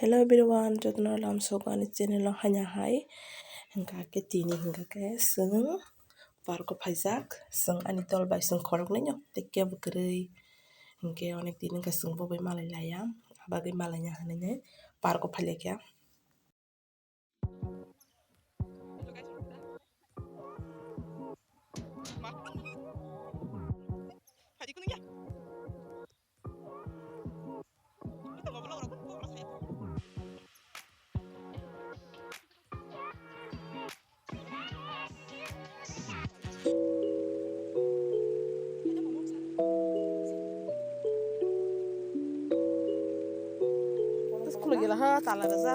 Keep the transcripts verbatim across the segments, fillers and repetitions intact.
Hello everyone, jotono lamsogo ani channel o haina hai. Hingkha khe tini hingkha khe chwng park o phaijak, chwng ani dol bai chwng khoroknwi no tei kebo kwrwi. Hinkhe onek din wngkha chwng bo bai malai laiya, abagwi malaina hinwi park o phailaikha. Terus kulo gila ha tala raja.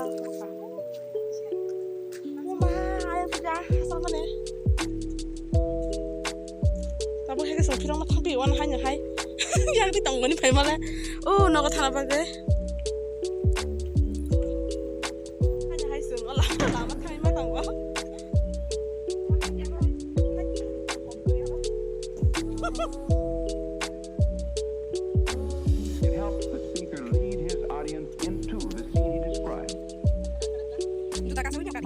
Uma ayam kerja sama nih. Tabuk hai ke song phirong ma thangpi wan hai hai. Yang di tong goni phai mala. Oh, nogo thana bagwi. Hai hai song ola lama thai ma tongo. It helps the speaker lead his audience into the scene he describes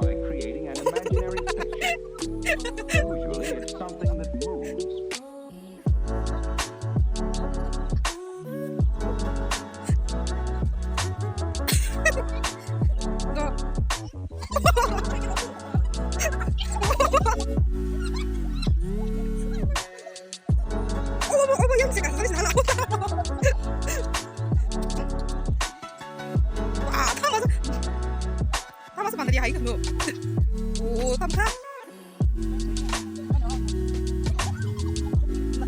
by creating an imaginary picture. Usually, it's something that moves. Tama sa pandari hai kanu. Oh, tama sa.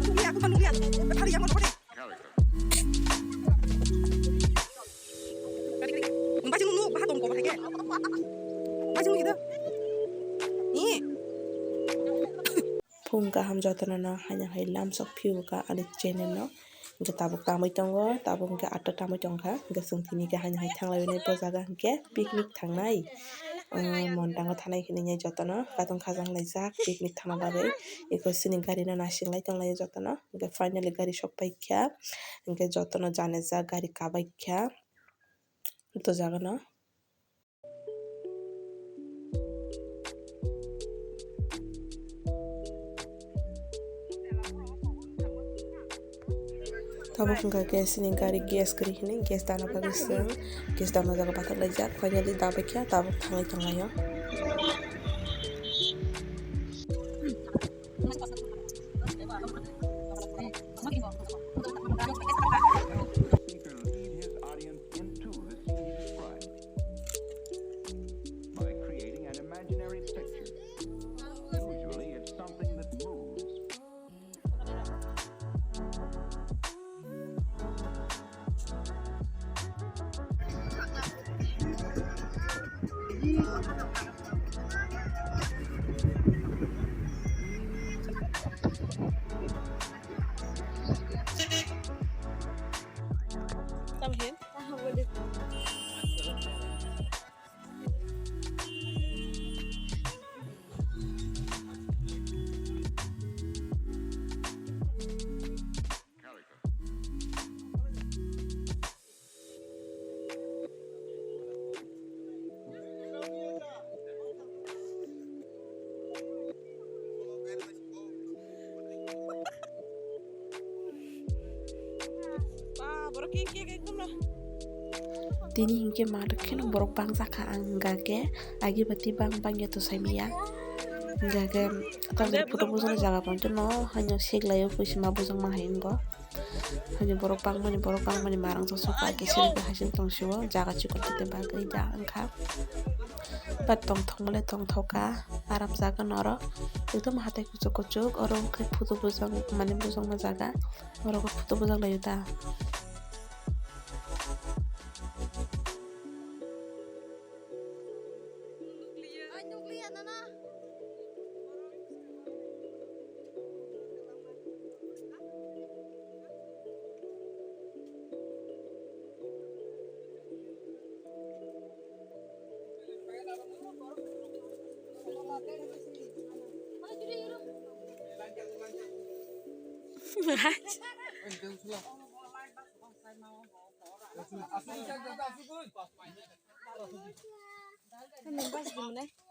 Nungya, aku nungya. Hari yang mana? Nungba sih nunggu, bahas tongko bahas ke. Bahas nunggu gitu. Ih. Phung kaham jotono no haino hai lamsok phiyuka ani channel no. Hingke tabuk tamoi tongo, tabuk hingke atta tamoi tongkha. Hingke chwng tini khe haino hai thanglaiwi nai bo jaga hingke picnic thangnai. Mondango thanai hinwi jotono katung khajang laijak picnic thangna bagwi. Eko chini gari no naising lai tonglaio jotono. Hingke finally gari sok paikha. Hingke jotono janejak gari kabaikha. Joto jagano. Tabuk hwnkha gas ni gari, gas kwrwi hinwi gas dana bagwi chwng gas dana jaga bathak laijak, finally dabaikha tabuk thangwi tonglaio. Speaker lead his audience into the scene he describes by creating an imaginary picture. Usually, it's something that moves. Tini hinkhe madak kheno borok bangjakha, ang hingkha khe agi bati bang bangya to saimanya. Hingkha khe tamni photo bujana jaga pontino haino seklaio, kuisima bujangma hai wngkha. Haino borok bangmani, borok bangmani marang josok bai khe seri bai haising tongsio, jaga chikon tete bagwi da wngkha. But tongthokmale tongthokha, aram jaga norok ekdom hatai kuchuk kuchuk, oro wngkhe photo bujang mani bujangma jaga, oro photo bujak laio da. Nung basi di mane.